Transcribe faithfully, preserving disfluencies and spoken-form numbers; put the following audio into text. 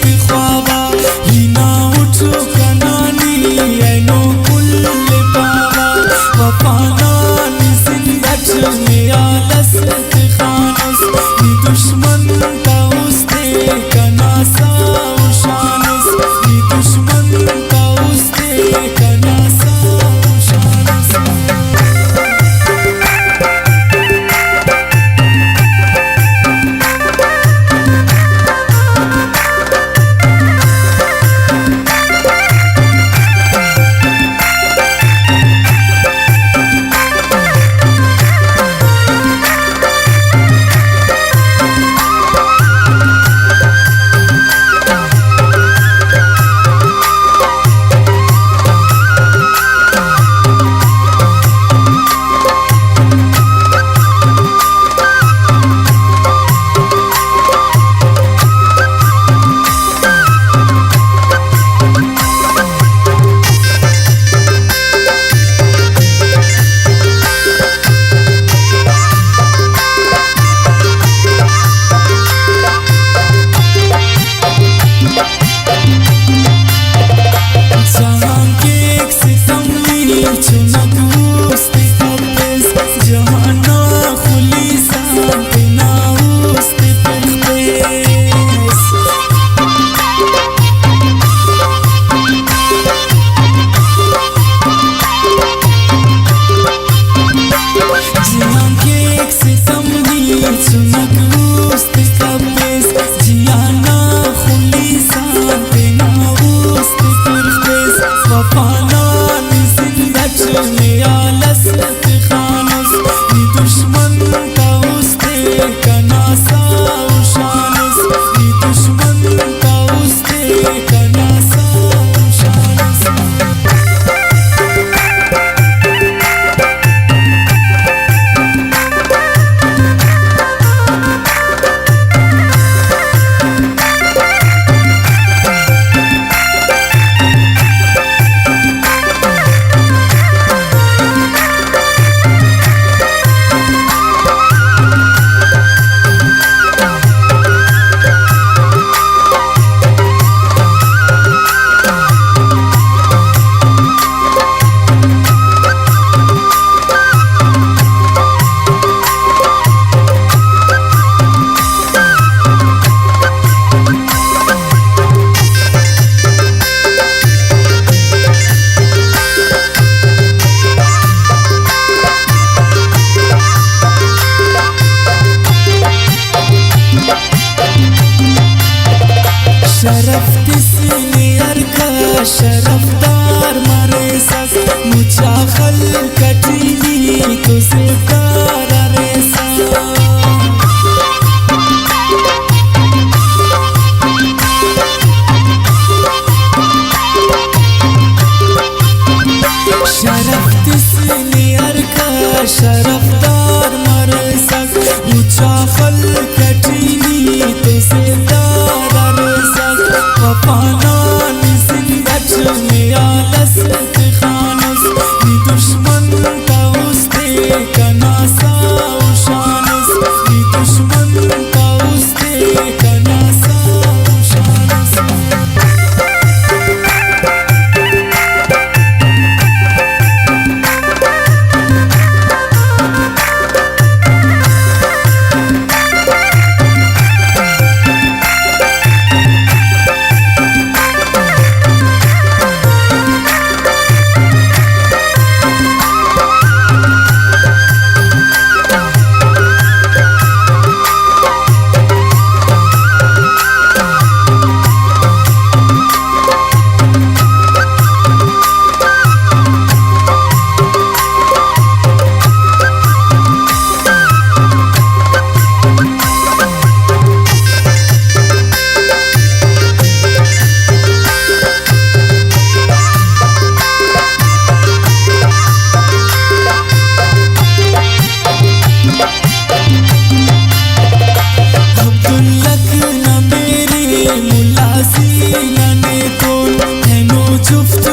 تخواوہ، ہی نا اٹھ کنا نی اینو کل پاوہ۔ وفا نا نی زند اٹ میال اس تخانس، نی دشمن تا است تے کنا ساہ و شان اس، نی دشمن تا است تے کنا ساہ و شان اس۔ جہان کیک ستم نی چنک است خفیس، جہان نا خلیس آن تینا است تخفیس۔ جہان کیک ستم نی چنک است خفیس، جہان نا خلیس آن تینا است تخفیس۔ وفا نا نی زند اٹ میال اس تخانس، نی دشمن تا است تے کنا ساہ و شان اس، نی دشمن تا است تے کنا ساہ و شان اس۔ شرف تس نے ہر کس شرفدار مریسس، مچا خلق اٹی نی تو زیبدار اریسہ۔ شرف تس نے ہر کس شرفدار مریسس، مچا خلق اٹی نی تو زیبدار اریسس۔ وفا نا نی زند اٹ میال اس تخانس، نی دشمن تا است تے کنا ساہ و شان اس، نی دشمن تا است تے کنا ساہ و شان اس۔ عبدالحق نا میرے ملا زینا نے تون، اینو جفت